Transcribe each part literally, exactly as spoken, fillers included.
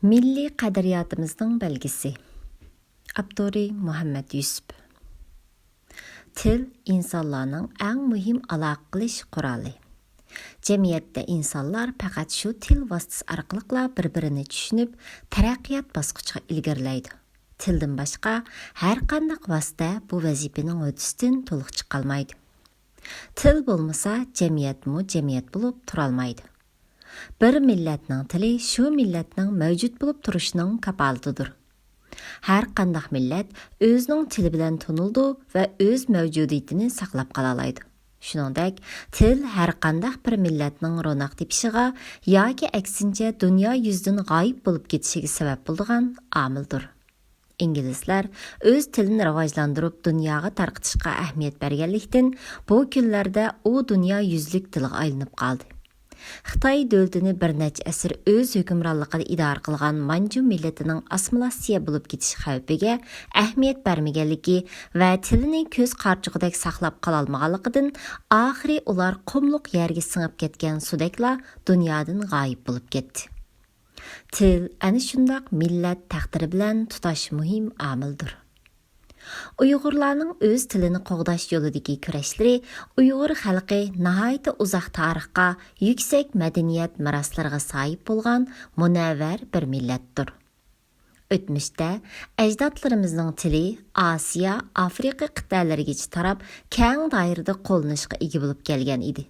مىللىي قەدرىياتىمىزنىڭ بەلگىسى. ئاپتورى مۇھەممەد يۈسۈپ. تىل ئىنسانلارنىڭ ئەڭ مۇھىم ئالاقە قىلىش قورالى. جەمئىيەتتە ئىنسانلار پەقەت شۇ تىل ۋاسىتىسى ئارقىلىقلا بىر-بىرىنى چۈشىنىپ، تەرەققىيات باسقۇچىغا ئىلگىرىلەيدۇ. تىلدىن باشقا ھەرقانداق ۋاسىتە بۇ ۋەزىپىنىڭ ھۆددىسىدىن تولۇق چىقالمايدۇ. تىل بولمىسا، جەمئىيەتمۇ جەمئىيەت بولۇپ تۇرالمايدۇ. بىر مىللەتنىڭ تىلى شۇ مىللەتنىڭ مەۋجۇت بولۇپ تۇرۇشىنىڭ كاپالىتىدۇر. ھەر قانداق مىللەت ئۆزىنىڭ تىلى بىلەن تونۇلىدۇ ۋە ئۆز مەۋجۇدىيىتىنى ساقلاپ قالالايدۇ. شۇنىڭدەك، تىل ھەر قانداق بىر مىللەتنىڭ روناق تېپىشىغا ياكى ئەكسىنچە دۇنيا يۈزىدىن غايىب بولۇپ كېتىشىگە سەۋەب بولىدىغان ئامىلدۇر. ئىنگلىزلەر ئۆز تىلىنى راۋاجلاندۇرۇپ دۇنياغا تارقىتىشقا ئەھمىيەت بەرگەنلىكتىن، بۇ كۈنلەردە ئۇ دۇنيا يۈزلۈك تىلغا ئايلىنىپ قالدى. خىتاي دۆلىتىنى بىر نەچچە ئەسىر ئۆز ھۆكۈمرانلىقىدا ئىدارە قىلغان مانجۇ مىللىتىنىڭ ئاسسىمىلياتسىيە بولۇپ كېتىش خەۋپىگە ئەھمىيەت بەرمىگەنلىكى ۋە تىلىنى كۆز قارىچۇقىدەك ساقلاپ قالالمىغانلىقىدىن، ئاخىرى ئۇلار قۇملۇق يەرگە سىڭىپ كەتكەن سۇدەكلا دۇنيادىن غايىب بولۇپ كەتتى. تىل ئەنە شۇنداق مىللەت تەقدىرى بىلەن تۇتاش مۇھىم ئامىلدۇر. ئۇيغۇرلارنىڭ ئۆز تىلىنى قوغداش يولىدىكى كۈرەشلىرى ئۇيغۇر خەلقى ناھايىتى ئۇزاق تارىخقا، يۈكسەك مەدەنىيەت مىراسلىرىغا ساھىب بولغان مۇنەۋۋەر بىر مىللەتتۇر. ئۆتمۈشتە ئەجدادلىرىمىزنىڭ تىلى ئاسىيا، ئافرىقا قىتئەلىرىگىچە تاراپ، كەڭ دائىرىدە قوللىنىشقا ئىگە بولۇپ كەلگەن ئىدى.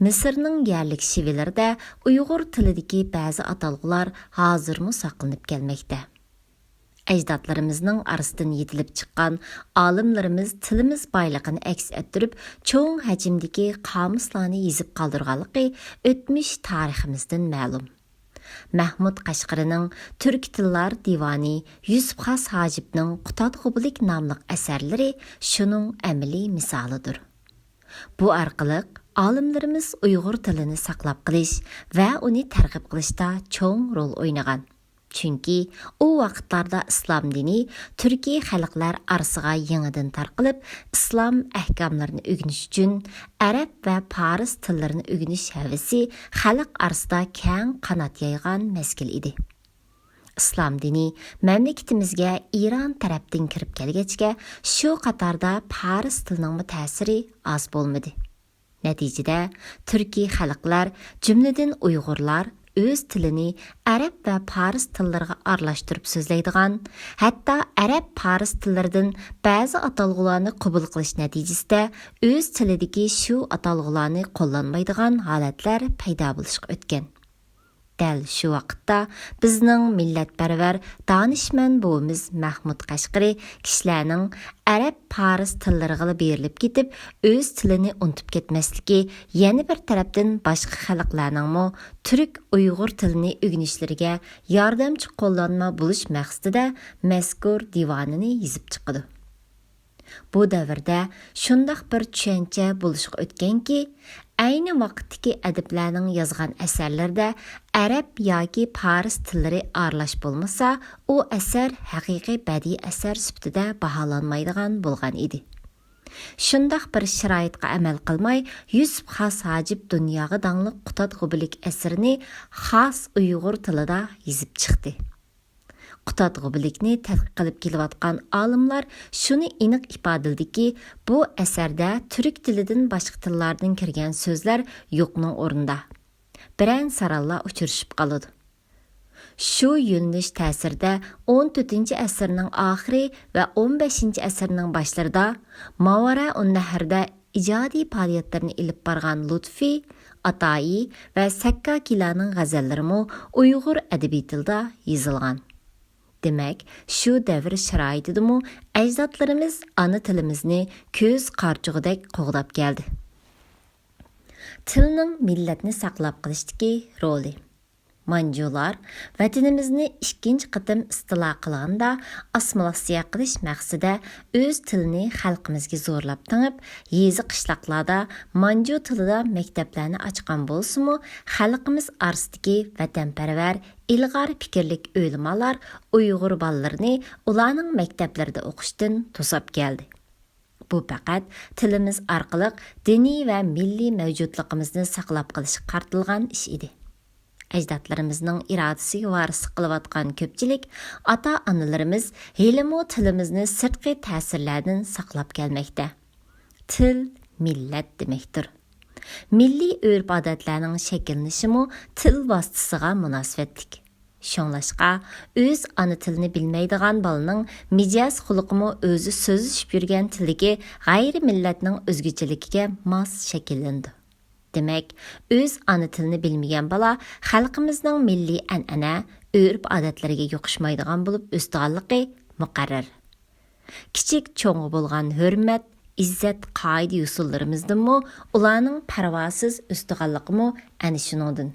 مىسىرنىڭ يەرلىك شىۋىلىرىدە ئۇيغۇر تىلىدىكى بەزى ئاتالغۇلار ھازىرمۇ ساقلىنىپ كەلمەكتە. ئەجدادلىرىمىزنىڭ ئارىسىدىن يېتىلىپ چىققان ئالىملىرىمىز تىلىمىز بايلىقىنى ئەكس ئەتتۈرۈپ، چوڭ ھەجىمدىكى قامۇسلارنى يېزىپ قالدۇرغانلىقى ئۆتمۈش تارىخىمىزدىن مەلۇم. مەھمۇد قەشقىرىنىڭ تۈركىي تىللار دىۋانى، يۈسۈپ خاس ھاجىپنىڭ قۇتادغۇبىلىك ناملىق ئەسەرلىرى شۇنىڭ ئەمەلىي مىسالىدۇر. بۇ ئارقىلىق ئالىملىرىمىز ئۇيغۇر تىلىنى ساقلاپ قېلىش ۋە ئۇنى تەرغىب قىلىشتا چوڭ رول ئوينىغان. چۈنكى ئۇ ۋاقىتلاردا ئىسلام دىنى تۈركىي خەلقلەر ئارىسىغا يېڭىدىن تارقىلىپ، ئىسلام ئەھكاملىرىنى ئۆگىنىش ئۈچۈن ئەرەب ۋە پارس تىللىرىنى ئۆگىنىش ھەۋىسى خەلق ئارىسىدا كەڭ قانات يايغان مەزگىل ئىدى. ئىسلام دىنى مەملىكىتىمىزگە ئىران تەرەپتىن كىرىپ كەلگەچكە، شۇ قاتاردا پارس تىلىنىڭمۇ تەسىرى ئاز بولمىدى. نەتىجىدە، تۈركىي خەلقلەر، جۈملىدىن ئۇيغۇرلار، ئۆز تىلىنى ئەرەب ۋە پارس تىللىرىغا ئارىلاشتۇرۇپ سۆزلەيدىغان، ھەتتا ئەرەب، پارس تىللىرىدىن بەزى ئاتالغۇلارنى قوبۇل قىلىش نەتىجىسىدە، ئۆز تىلىدىكى شۇ ئاتالغۇلارنى قوللانمايدىغان ھالەتلەر پەيدا بولۇشقا ئۆتكەن. دەل شۇ ۋاقىتتا بىزنىڭ مىللەتپەرۋەر دانىشمەن بوۋىمىز مەھمۇد قەشقىرى كىشىلەرنىڭ ئەرەب، پارس تىللىرىغىلا بېرىلىپ كېتىپ، ئۆز تىلىنى ئۇنتۇپ كەتمەسلىكى، يەنە بىر تەرەپتىن باشقا خەلقلەرنىڭمۇ تۈرك، ئۇيغۇر تىلىنى ئۆگىنىشلىرىگە ياردەمچى قوللانما بولۇش مەقسىتىدە مەزكۇر دىۋانىنى يېزىپ چىقىدۇ. بۇ دەۋردە شۇنداق بىر چۈشەنچە بولۇشقا ئۆتكەنكى، ئەينى ۋاقىتتىكى ئەدىبلەرنىڭ يازغان ئەسەرلىرىدە ئەرەب ياكى پارس تىللىرى ئارىلاش بولمىسا، ئۇ ئەسەر ھەقىقىي بەدىئىي ئەسەر سۈپىتىدە باھالانمايدىغان بولغان ئىدى. شۇنداق بىر شارائىتقا ئەمەل قىلماي، يۈسۈپ خاس ھاجىپ دۇنياغا داڭلىق قۇتادغۇبىلىك ئەسىرىنى خاس ئۇيغۇر تىلىدا يېزىپ چىقتى. قۇتادغۇبىلىكنى تەتقىق قىلىپ كېلىۋاتقان ئالىملار شۇنى ئېنىق ئىپادىلىدىكى، بۇ ئەسەردە تۈرك تىلىدىن باشقا تىللاردىن كىرگەن سۆزلەر يوقنىڭ ئورنىدا، بىرەن-سارانلا ئۇچرىشىپ قالىدۇ. شۇ يۆنىلىش تەسىرىدە ئون تۆتىنچى ئەسىرنىڭ ئاخىرى ۋە ئون بەشىنچى ئەسىرنىڭ باشلىرىدا ماۋارائۇننەھردە ئىجادىي پائالىيەتلىرىنى ئېلىپ بارغان لۇتفى، ئاتائى ۋە سەككاكىلارنىڭ غەزەللىرىمۇ ئۇيغۇر ئەدەبىي تىلدا يېزىلغان. دېمەك، شۇ دەۋر شارائىتىدىمۇ ئەجدادلىرىمىز ئانا تىلىمىزنى كۆز قارىچۇقىدەك قوغداپ كەلدى. تىلنىڭ مىللەتنى ساقلاپ قېلىشتىكى رولى. مانجۇلار ۋەتىنىمىزنى ئىككىنچى قېتىم ئىستىلا قىلغاندا، ئاسسىمىلياتسىيە قىلىش مەقسىتىدە ئۆز تىلىنى خەلقىمىزگە زورلاپ تېڭىپ، يېزا-قىشلاقلاردا مانجۇ تىلىدا مەكتەپلەرنى ئاچقان بولسىمۇ، خەلقىمىز ئارىسىدىكى ۋەتەنپەرۋەر، ئىلغار پىكىرلىك ئۆلىمالار ئۇيغۇر بالىلىرىنى ئۇلارنىڭ مەكتەپلىرىدە ئوقۇشتىن توساپ كەلدى. بۇ پەقەت تىلىمىز ئارقىلىق دىنىي ۋە مىللىي مەۋجۇتلۇقىمىزنى ساقلاپ قېلىشقا قارىتىلغان ئىش ئىدى. ئەجدادلىرىمىزنىڭ ئىرادىسىگە ۋارىسلىق قىلىۋاتقان كۆپچىلىك ئاتا-ئانىلىرىمىز ھېلىمۇ تىلىمىزنى سىرتقى تەسىرلەردىن ساقلاپ كەلمەكتە. تىل مىللەت دېمەكتۇر. مىللىي ئۆرپ-ئادەتلەرنىڭ شەكىللىنىشىمۇ تىل ۋاسىتىسىغا مۇناسىۋەتلىك. شۇڭلاشقا، ئۆز ئانا تىلىنى بىلمەيدىغان بالىنىڭ مىجەز-خۇلقىمۇ ئۆزى سۆزلىشىپ يۈرگەن تىلدىكى غەيرىي مىللەتنىڭ ئۆزگىچىلىكىگە ماس شەكىللىنىدۇ. دېمەك، ئۆز ئانا تىلىنى بىلمىگەن بالا خەلقىمىزنىڭ مىللىي ئەنئەنە، ئۆرپ-ئادەتلىرىگە يۇقۇشمايدىغان بولۇپ ئۆسىدىغانلىقى مۇقەررەر. كىچىك چوڭغا بولغان ھۆرمەت، ئىززەت، قائىدە-يوسۇنلىرىمىزدىنمۇ ئۇلارنىڭ پەرۋاسىز ئۆسىدىغانلىقىمۇ ئەنە شۇنىڭدىن.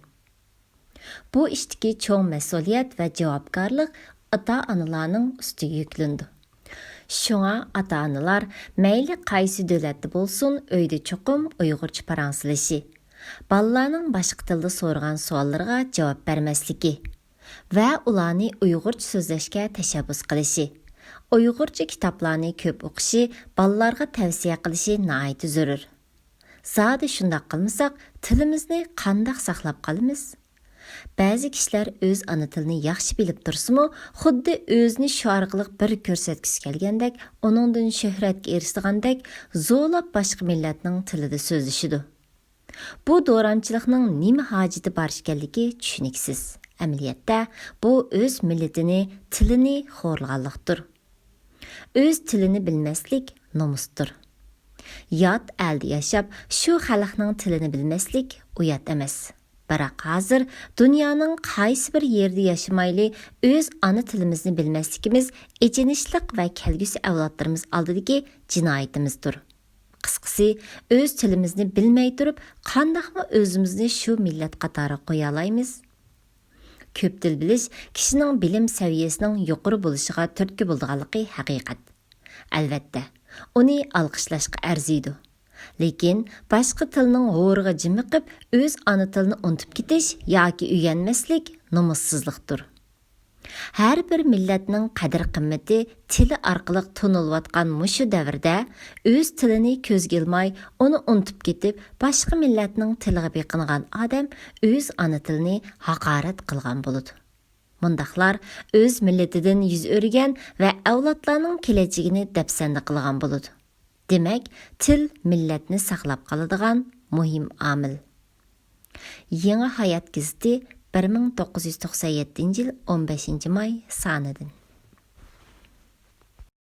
بۇ ئىشتىكى چوڭ مەسئۇلىيەت ۋە جاۋابكارلىق ئاتا-ئانىلارنىڭ ئۈستىگە يۈكلىنىدۇ. شۇڭا ئاتا-ئانىلار مەيلى قايسى دۆلەتتە بولسۇن، ئۆيدە چوقۇم ئۇيغۇرچە پاراڭ سېلىشى، بالىلارنىڭ باشقا تىلدا سورىغان سوئاللىرىغا جاۋاب بەرمەسلىكى ۋە ئۇلارنى ئۇيغۇرچە سۆزلەشكە تەشەببۇس قىلىشى، ئۇيغۇرچە كىتابلارنى كۆپ ئوقۇشى، بالىلارغا تەۋسىيە قىلىشى ناھايىتى زۆرۈر. زادى شۇنداق قىلمىساق، تىلىمىزنى قانداق ساقلاپ قالىمىز؟ بەزى كىشىلەر ئۆز ئانا تىلىنى ياخشى بىلىپ تۇرسىمۇ، خۇددى ئۆزىنى شۇ ئارقىلىق بىر كۆرسەتكۈسى كەلگەندەك، ئۇنىڭدىن شۆھرەتكە ئېرىشىدىغاندەك، زورلاپ باشقا مىللەتنىڭ تىلىدا سۆزلىشىدۇ. بۇ دورامچىلىقنىڭ نېمە ھاجىتى بار ئىكەنلىكى چۈشىنىكسىز. ئەمەلىيەتتە، بۇ ئۆز مىللىتىنى، تىلىنى خورلىغانلىقتۇر. ئۆز تىلىنى بىلمەسلىك نومۇستۇر. يات ئەلدە ياشاپ، شۇ خەلقنىڭ تىلىنى بىلمەسلىك ئۇيات ئەمەس. بىراق ھازىر دۇنيانىڭ قايسى بىر يېرىدە ياشىمايلى، ئۆز ئانا تىلىمىزنى بىلمەسلىكىمىز ئېچىنىشلىق ۋە كەلگۈسى ئەۋلادلىرىمىز ئالدىدىكى جىنايىتىمىزدۇر. قىسقىسى، ئۆز تىلىمىزنى بىلمەي تۇرۇپ، قانداقمۇ ئۆزىمىزنى شۇ مىللەت قاتارىغا قويالايمىز؟ كۆپ تىل بىلىش كىشىنىڭ بىلىم سەۋىيەسىنىڭ يۇقىرى بولۇشىغا تۈرتكە بولىدىغانلىقى ھەقىقەت. ئەلۋەتتە، ئۇنى ئالقىشلاشقا ئەرزىيدۇ. لېكىن باشقا تىلنىڭ غورىغا جىمىقىپ، ئۆز ئانا تىلىنى ئۇنتۇپ كېتىش ياكى ئۆگەنمەسلىك نومۇسسىزلىقتۇر. ھەر بىر مىللەتنىڭ قەدىر-قىممىتى تىلى ئارقىلىق تونۇلۇۋاتقان مۇشۇ دەۋردە ئۆز تىلىنى كۆزگە ئىلماي، ئۇنى ئۇنتۇپ كېتىپ، باشقا مىللەتنىڭ تىلىغا بېقىنغان ئادەم ئۆز ئانا تىلىنى ھاقارەت قىلغان بولىدۇ. مۇنداقلار ئۆز مىللىتىدىن يۈز ئۆرۈگەن ۋە ئەۋلادلارنىڭ كېلەچىكىنى دەپسەندە قىلغان بولىدۇ. دېمەك، تىل مىللەتنى ساقلاپ قالىدىغان مۇھىم ئامىل. يېڭى ھايات گېزىتى، بىر مىڭ توققۇز يۈز توقسان يەتتىنچى يىل ئون بەشىنچى ماي سانىدىن.